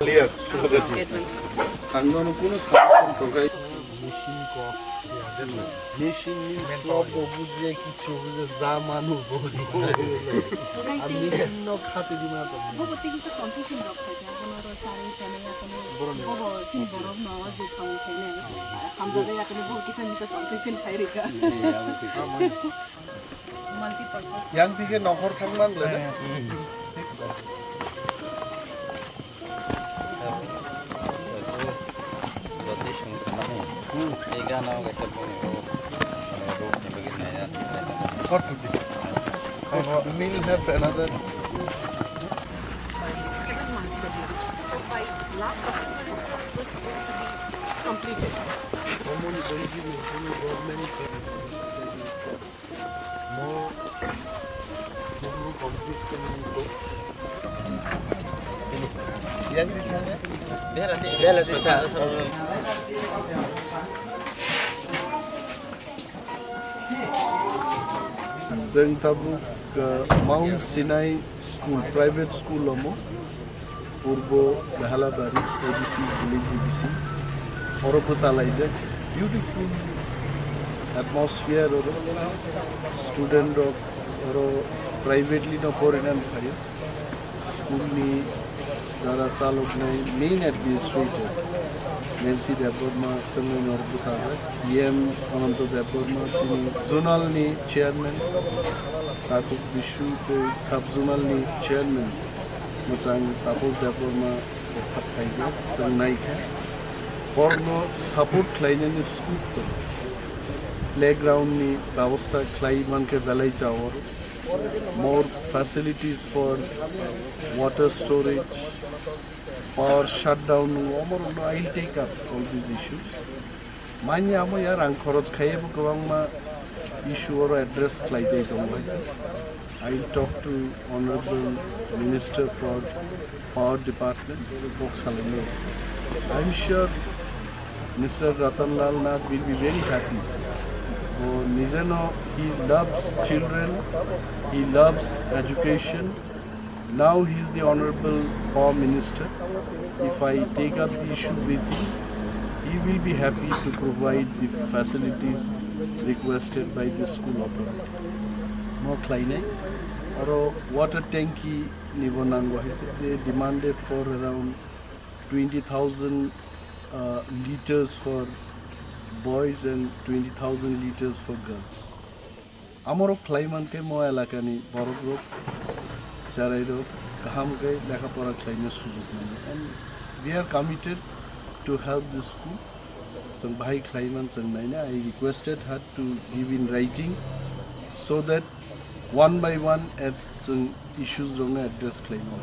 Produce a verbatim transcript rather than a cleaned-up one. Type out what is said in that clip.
Clear, Subhadra ji. Ang nono kuno suggestion tongkha. Machine ko. Machine ni swab bo bujia kichu bujia ja manu bo. Ami no khati di ma to. Bo bo tiki to confusion rok khai ja. Bono ro sari sani ya kono. Bono. Bo bo tin borok no je song khai ne. Hamjale ya kono bo kisa ni to confusion khai rika. Yang dige nohor thangman le. Short video. We'll have another. Seven months. So by last October itself, it was supposed to be completed. Common Banking National Government. Chwng tabuk, uh, Mount Sinai School, private school omo. Purbo Behalabari, A D C, Village D D C. Oro bwchalaijak, beautiful atmosphere oro. Student rok oro privately no porinani phaio. School ni jara chaloknai main administrator Nancy Debbarma chwngno oro bwchajak. E M Ananto Debbarma chini zonal ni chairman, Takhuk Bishu tei sub zonal ni chairman mwchang Taposh Debbarma kok khaijak, chwng naikha. Borokno support khlainani scope tongo. Playground ni babostha khlai mankhe belai jawar. More facilities for water storage, power shutdown, omorokno I will take up all these issues. Manya amo ya rang khoroj khaiye bo kwbangma issue oro address khlai tei tongo hai. I will talk to Honorable Minister for Power Department, kok salainai. I am sure Mister Ratan Lal Nath will be very happy. Bo nijeno he loves children, he loves education, Now he is the Honorable Power Minister. If I take up the issue with him, he will be happy to provide the facilities requested by the school authority. Mo khlainai, aro water tanki nibo nango hai se, they demanded for around twenty thousand, uh, liters for boys and twenty thousand liters for girls. Amorok khlai mankhe mo elakani borokrok, cherairok kaham khe lekha pora khlaina sujuk mano. And we are committed to help this school. Chwng bahai khlai man chwng naina. I requested her to give in writing so that one by one at chwng issues rokno address khlai mano.